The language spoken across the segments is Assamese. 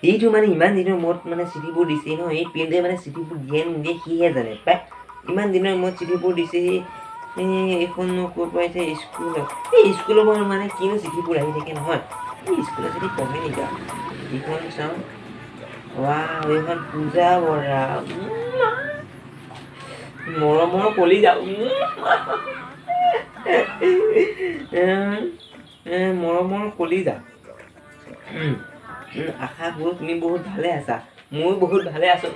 এইটো মানে ইমান দিনৰ মূৰত মানে চিঠিবোৰ দিছে ন, এই পিয়নটোৱে মানে চিঠিবোৰ দিয়ে নিদিয়ে সিহে জানে পাই। ইমান দিনৰ মূৰত চিঠিবোৰ দিছেহি। এই এইখননো ক'ৰ পৰা আহিছে? স্কুলত, এই স্কুলৰ পৰা মানে কিনো চিঠিবোৰ আহি থাকে নহয়। এই স্কুলৰ চিঠি কমেই নেকি আৰু। এইখন চাওঁ, ৱাও, এইখন পূজা বৰা, মৰমৰ কলিজা, মৰমৰ কলিজা। আশা কৰোঁ তুমি বহুত ভালে আছা, ময়ো বহুত ভালে আছোঁ।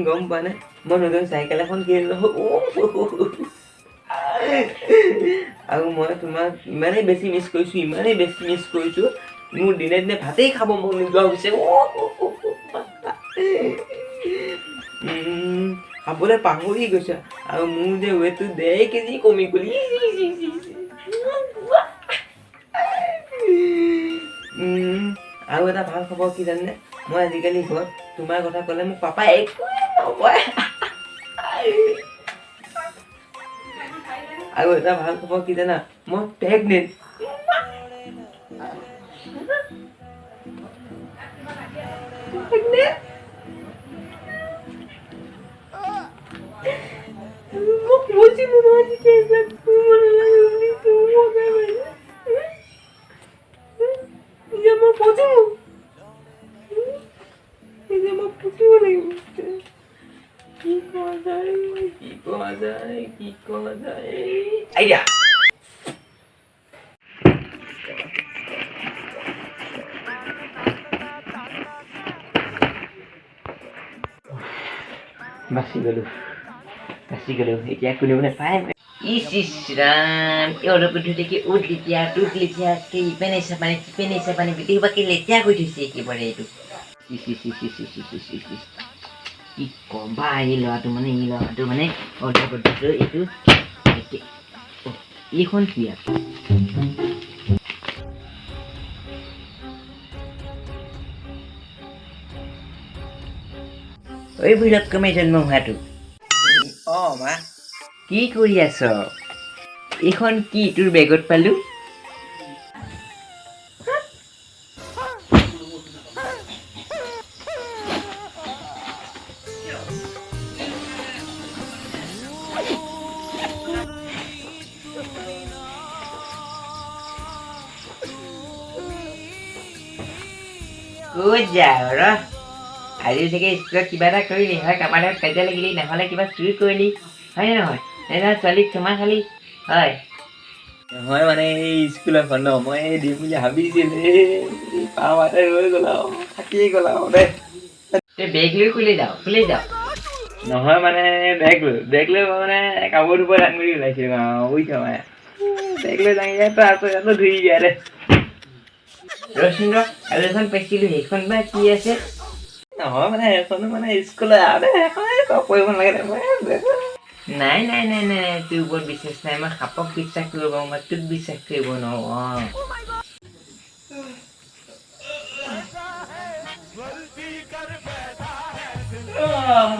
গম পোৱা নাই, মই নতুন চাইকেল এখন কিনিলোঁ। আৰু মই তোমাক ইমানেই বেছি মিছ কৰিছোঁ, ইমানেই বেছি মিছ কৰিছোঁ, মোৰ দিনে দিনে ভাতেই খাব মন নোযোৱা হৈছে। খাবলৈ পাহৰি গৈছে। আৰু মোৰ যে ৱেটটো 1.5 কেজি কমি গ'ল। আৰু এটা ভাল খবৰ কি জানেনে? মই আজিকালি ঘৰত তোমাৰ কথা ক'লে মোক পাপাই একোৱে নকয়। আৰু এটা ভাল খবৰ কি জানা? মই প্ৰেগনেণ্ট। প্ৰেগনেণ্ট। মই কৈছিলো নহয় তেতিয়া এইবিলাক কৰিব নালাগে বুলি, তুমি সদায় মানে। এতিয়া মই পচিব, এতিয়া মই পচিব লাগিব। কি কৰা যায়, কি কৰা যায়, কি কৰা যায়? আইডিয়া। বাচি গলো, বাচি গলো, এতিয়া কোনেও নাপায়। ইচ ইচ ৰাম, এই অলপটো দেখি উঠ লেটিয়া টুট লেটিয়া, কি ইপিনে চাপানে সিপিনে চাপানে, গোটেই সোপাকে লেটিয়া কৰি থৈছে একেবাৰে এইটো। ইচ ইচ ইচ ইচ ইচ ইচ ইচ ইচ ইচ, কি কবা, এই ল'ৰাটো মানে, এই ল'ৰাটো মানে অলপটো এইটো। এইখন কি আৰু? ঐ ভুলক্ৰমে জন্ম হোৱাটো। অঁ মা। কি কৰি আছ? এইখন কি তোৰ বেগত পালো? ক'ত যাৱ ৰ? আজি চাগে স্কুলত কিবা এটা কৰিলি হয়, কাৰোবাৰ লগত কাজিয়া লাগিলি, নহ'লে কিবা চুৰি কৰিলি, হয়নে নহয়? নহয়, ছোৱালীক চুমা খালি হয়? নহয় মানে এই স্কুলখন ন মই দিম বুলি ভাবিছিলোঁ, এই পাৱাতে ৰৈ গ'ল আৰু থাকিয়ে গ'ল আৰু দেই। তই বেগ লৈ ক'লৈ যাৱ, ক'লৈ যাৱ? নহয় মানে বেগ লৈ মই মানে কাপোৰ ধুব যাম বুলি ওলাইছিলোঁ আৰু, বুজিছ? মানে বেগ লৈ যাওঁ, ইয়াতো আছো, ইয়াতো ধুই দিয়া দে। ৰচোন ৰ, আৰু এখন পাইছিলোঁ, সেইখন বা কি আছে? নহয় মানে সেইখনো মানে স্কুলত আৰু দে, সেইখন তই পঢ়িব নালাগে দে, মই নাই নাই নাই নাই, তোৰ ওপৰত বিশ্বাস নাই। মই সাপক বিশ্বাস কৰিব পাৰোঁ, মই তোক বিশ্বাস কৰিব নোৱাৰোঁ। অঁ,